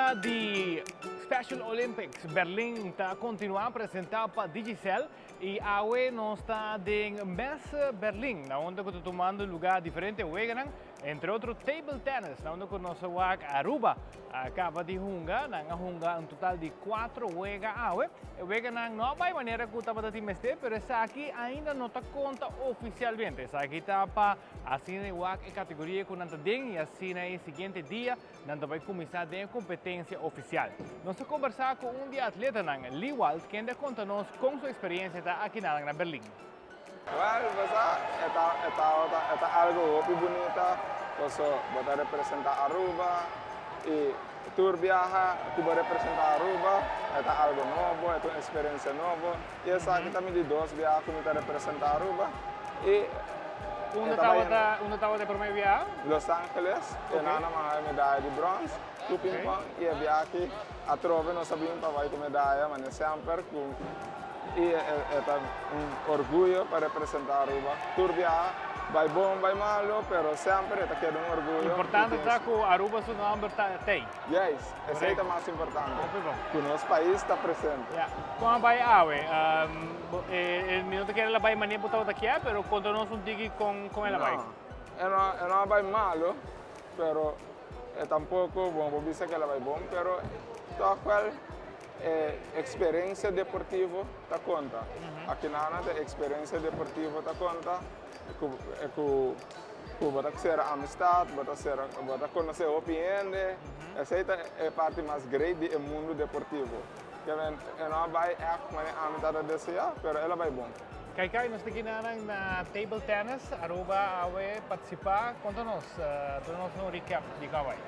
Wega di Special Olympics Berlin ta continua presenta pa Digicel y awe nos ta den Messe Berlin na unda cu ta tumando lugar diferente weganan, entre otro table tennis na unda cu nos a wak Aruba a caba di hunga. Nan a hunga un total di cuatro wega awe. E weganan no a bay manera cu tabata tin mester, pero esaki ainda no ta conta oficialmente. Esaki ta pa Asina e wak e kategoria ku nan ta den i asina e siguiente dia nan ta bai kuminsá den e kompetensia ofisial. Nos a kombersá ku un di e atletanan, Liwald, kende a konta nos kon su eksperiensia ta akinanan na Berlin. Wèl, bo sa, e ta, e tabata, e ta algu hopi bunita, paso bo ta representá Aruba i tur biaha ku bo representá Aruba e ta algu nobo, e ta un eksperensia nobo. I esaki ta mi di dos biaha ku mi ta representá Aruba i. Unda tabata, unda tabata e prome biaha? Los Angeles, e nana a haña medaya di brons ku ping-pong i e biaha aki atrobe nos a bin pa bai ku medaya, mane semper ku i e ta un orguyo pa representá Aruba. Tur biaha bai bon, bai malo, pero semper e ta keda un orguyo. Importante ta ku Aruba su nomber ta tei. Juist, esei ta mas importante, ku nos pais ta presente. Ya, kon a bai awe? Mi no ta kere el a bai manera bo tabata kier, pero konta nos un tiki kon el a bai. No, e no a bai malo, pero e tampoko, bon, bo bisa ku el a bai bon, pero tòg wèl e eksperensia deportivo ta konta. Akinana ta eksperensia deportivo ta konta. Ku ku bo ta sera amistad, bo ta sera, bo ta konosé hopi hende. Esei ta e parti mas great di e mundu deportivo. Ke men e no a bai ègt manera ami tabata deseá, pero el a bai bon. Kai Kai, nos ta kinanan na table tennis, Aruba awe partisipá. Konta nos, duna nos un recap di kua bai.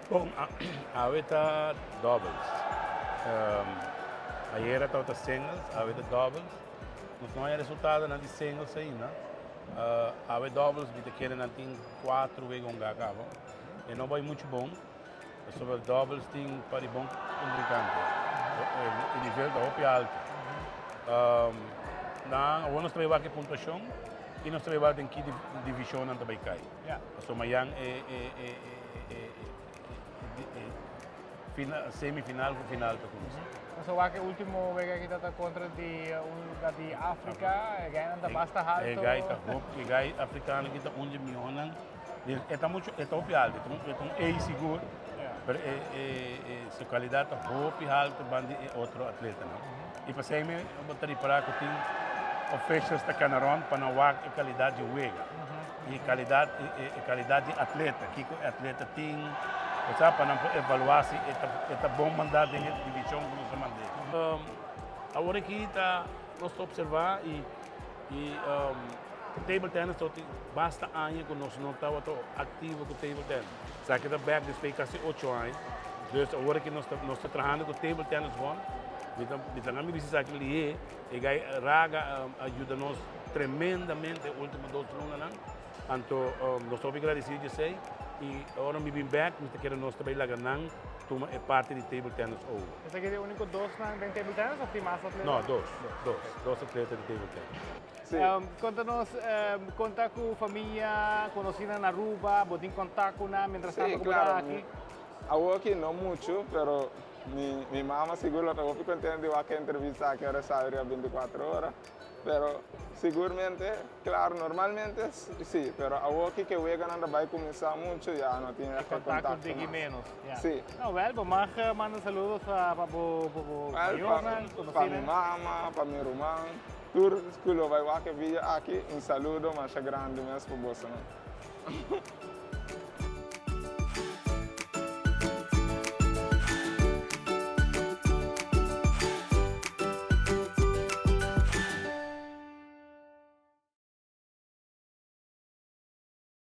Bon, awe ta doubles. Ayera tabata singles, awe ta doubles. Nos no haya resultadonan di singles ainda. Awe doubles mi ta kere nan tin cuatro wega hunga caba. E no bay mucho bon, pasobra doubles tin par di bon contrincante. E nivel ta hopi alto. Nan awor nos ta bay wak e puntuacion y nos ta bay wak den ki division nan ta bay cay. Pasobra mayan e semifinal ku final ta kuminsá. Nos a wak e último wega ki ta kontra di un lugar di Afrika, e gainan ta basta halto. E gai ta hopi, e gai afrikano ki ta un di mihónan. E ta muchu, e ta hopi halto, e ta un A sigur, pero e su kalidat ta hopi halto ban di e otro atletanan. I pasei mi bo ta ripará ku tin officials ta kana rònt pa nan wak e kalidat di wega. E kalidat e kalidat di atleta, kiko e atleta tin, bo sa, pa nan por evaluá si e ta e ta bon mandá den e divishon ku nos a mand'é. Awor aki ta nos ta opservá i i table tennis ta tin basta aña ku nos no tabata aktivo ku table tennis. Esaki ta bèk despues di kasi ocho aña. Dus awor aki nos ta nos ta trahando ku table tennis bond. Mi ta mi ta mi bisa esaki lihé. E gai Raga a yuda nos tremendamente e ultimo dos lunanan. Anto nos ta hopi gradecido di esey. Y ora mi bin bek, mi ta kere nos ta bay laga nan tuma e parti di table tennis over. Esaki ta e unico dosnan den table tennis of tin mas atleta? No, dos. Dos. Dos atleta di table tennis. Sí. Conta nos, con ta cu famia, conocinan na Aruba, bo tin contact cu nan mientras tanto cu bo ta aki? Sí, claro. Awor aki no mucho, pero Mi mi mama sigur lo ta hopi contento di wak e entrevista aki ora sabi riba binticuatro ora, pero sigurmente, claro, normalmente si, pero awoki ke weganan ta bay cuminsa mucho ya no tin E e contacto contacto diki mas. menos, ya. Si. No, wel, bo mag manda saludos pa pa bo bo bo Wel, pa mayornan, pa mi conocinan. mama, pa mi ruman, tur cu lo bay wak e video aki, un saludo masha grandi mes pa bosonan.